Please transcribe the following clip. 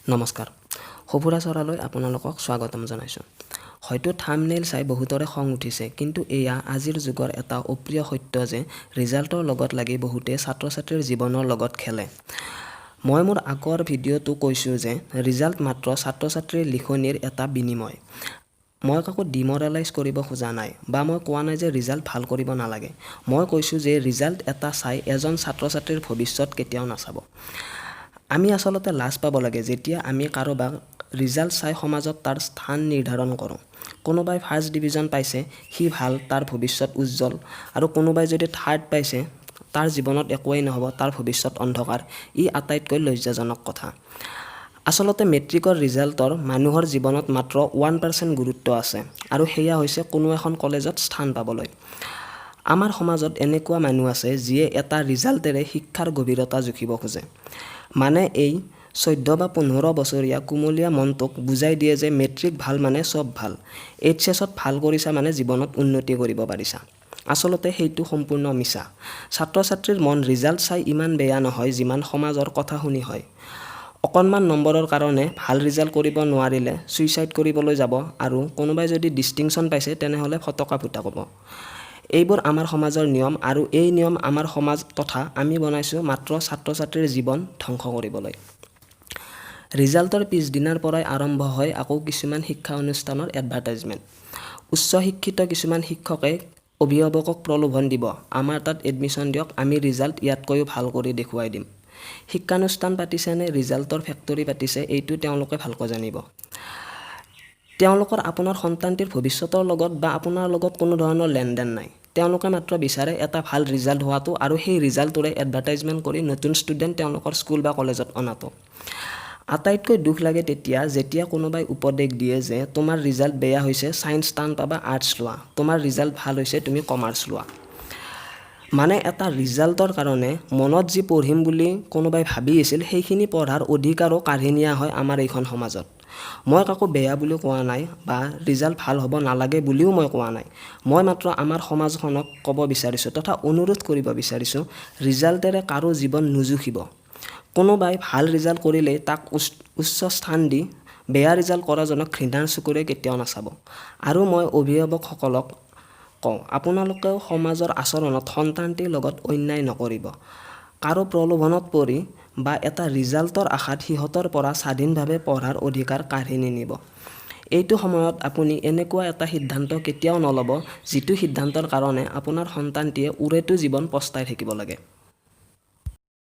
নমস্কাৰ, সঁফুৰা চৰালৈ আপোনালোকক স্বাগতম জনাইছোঁ। হয়তো থাম্বনেইল চাই বহুতৰে খং উঠিছে, কিন্তু এয়া আজিৰ যুগৰ এটা অপ্ৰিয় সত্য যে ৰিজাল্টৰ লগত লাগি বহুতে ছাত্ৰ ছাত্ৰীৰ জীৱনৰ লগত খেলে। মই মোৰ আগৰ ভিডিঅ'টো কৈছোঁ যে ৰিজাল্ট মাত্ৰ ছাত্ৰ ছাত্ৰীৰ লিখনিৰ এটা বিনিময়। মই কাকো ডিমৰেলাইজ কৰিব খোজা নাই বা মই কোৱা নাই যে ৰিজাল্ট ভাল কৰিব নালাগে। মই কৈছোঁ যে ৰিজাল্ট এটা চাই এজন ছাত্ৰ ছাত্ৰীৰ ভৱিষ্যত কেতিয়াও নাচাব। আমি আচলতে লাজ পাব লাগে যেতিয়া আমি কাৰোবাক ৰিজাল্ট চাই সমাজত তাৰ স্থান নিৰ্ধাৰণ কৰোঁ। কোনোবাই ফাৰ্ষ্ট ডিভিজন পাইছে, সি ভাল, তাৰ ভৱিষ্যত উজ্জ্বল আৰু কোনোবাই যদি থাৰ্ড পাইছে, তাৰ জীৱনত একোৱেই নহ'ব, তাৰ ভৱিষ্যত অন্ধকাৰ। ই আটাইতকৈ লজ্জাজনক কথা। আচলতে মেট্ৰিকৰ ৰিজাল্টৰ মানুহৰ জীৱনত মাত্ৰ 1% গুৰুত্ব আছে আৰু সেয়া হৈছে কোনো এখন কলেজত স্থান পাবলৈ। আমাৰ সমাজত এনেকুৱা মানুহ আছে যিয়ে এটা ৰিজাল্টেৰে শিক্ষাৰ গভীৰতা জুখিব খোজে। মানে এই 14 বা 15 বছৰীয়া কুমলীয়া মনটোক বুজাই দিয়ে যে মেট্ৰিক ভাল মানে চব ভাল, এইচএছত ভাল কৰিছা মানে জীৱনত উন্নতি কৰিব পাৰিছা। আচলতে সেইটো সম্পূৰ্ণ মিছা। ছাত্ৰ ছাত্ৰীৰ মন ৰিজাল্ট চাই ইমান বেয়া নহয়, যিমান সমাজৰ কথা শুনি হয়। অকণমান নম্বৰৰ কাৰণে ভাল ৰিজাল্ট কৰিব নোৱাৰিলে ছুইচাইড কৰিবলৈ যাব আৰু কোনোবাই যদি ডিষ্টিংশ্যন পাইছে, তেনেহ'লে ফটকা ফুটাব। এইবোৰ আমাৰ সমাজৰ নিয়ম আৰু এই নিয়ম আমাৰ সমাজ তথা আমি বনাইছোঁ মাত্ৰ ছাত্ৰ ছাত্ৰীৰ জীৱন ধ্বংস কৰিবলৈ। ৰিজাল্টৰ পিছদিনাৰ পৰাই আৰম্ভ হয় আকৌ কিছুমান শিক্ষা অনুষ্ঠানৰ এডভাৰটাইজমেণ্ট। উচ্চ শিক্ষিত কিছুমান শিক্ষকে অভিভাৱকক প্ৰলোভন দিব, আমাৰ তাত এডমিশ্যন দিয়ক, আমি ৰিজাল্ট ইয়াতকৈও ভাল কৰি দেখুৱাই দিম। শিক্ষানুষ্ঠান পাতিছে নে ৰিজাল্টৰ ফেক্টৰী পাতিছে, এইটো তেওঁলোকে ভালকৈ জানিব। তেওঁলোকৰ আপোনাৰ সন্তানটিৰ ভৱিষ্যতৰ লগত বা আপোনাৰ লগত কোনো ধৰণৰ লেনদেন নাই। তেওঁলোকে মাত্ৰ বিচাৰে এটা ভাল ৰিজাল্ট হোৱাটো আৰু সেই ৰিজাল্টটোৰে এডভাৰটাইজমেণ্ট কৰি নতুন ষ্টুডেণ্ট তেওঁলোকৰ স্কুল বা কলেজত অনাটো। আটাইতকৈ দুখ লাগে তেতিয়া, যেতিয়া কোনোবাই উপদেশ দিয়ে যে তোমাৰ ৰিজাল্ট বেয়া হৈছে, ছায়েন্স টান পাবা, আৰ্টছ লোৱা; তোমাৰ ৰিজাল্ট ভাল হৈছে, তুমি কমাৰ্চ লোৱা। মানে এটা ৰিজাল্টৰ কাৰণে মনত যি পঢ়িম বুলি কোনোবাই ভাবি আছিল, সেইখিনি পঢ়াৰ অধিকাৰো কাঢ়ি নিয়া হয় আমাৰ এইখন সমাজত। মই কাকো বেয়া বুলি কোৱা নাই বা ৰিজাল্ট ভাল হ'ব নালাগে বুলিও মই কোৱা নাই। মই মাত্ৰ আমাৰ সমাজখনক ক'ব বিচাৰিছোঁ তথা অনুৰোধ কৰিব বিচাৰিছোঁ, ৰিজাল্টেৰে কাৰো জীৱন নুজুখিব। কোনোবাই ভাল ৰিজাল্ট কৰিলেই তাক উচ্চ স্থান দি বেয়া ৰিজাল্ট কৰাজনক ঘৃণাৰ চকুৰে কেতিয়াও নাচাব। আৰু মই অভিভাৱকসকলক কওঁ, আপোনালোকেও সমাজৰ আচৰণত সন্তানটিৰ লগত অন্যায় নকৰিব। কাৰো প্ৰলোভনত পৰি বা এটা ৰিজাল্টৰ আশাত সিহঁতৰ পৰা স্বাধীনভাৱে পঢ়াৰ অধিকাৰ কাঢ়ি নিনিব। এইটো সময়ত আপুনি এনেকুৱা এটা সিদ্ধান্ত কেতিয়াও নল'ব, যিটো সিদ্ধান্তৰ কাৰণে আপোনাৰ সন্তানটিয়ে ওৰেটো জীৱন পস্তাই থাকিব লাগে।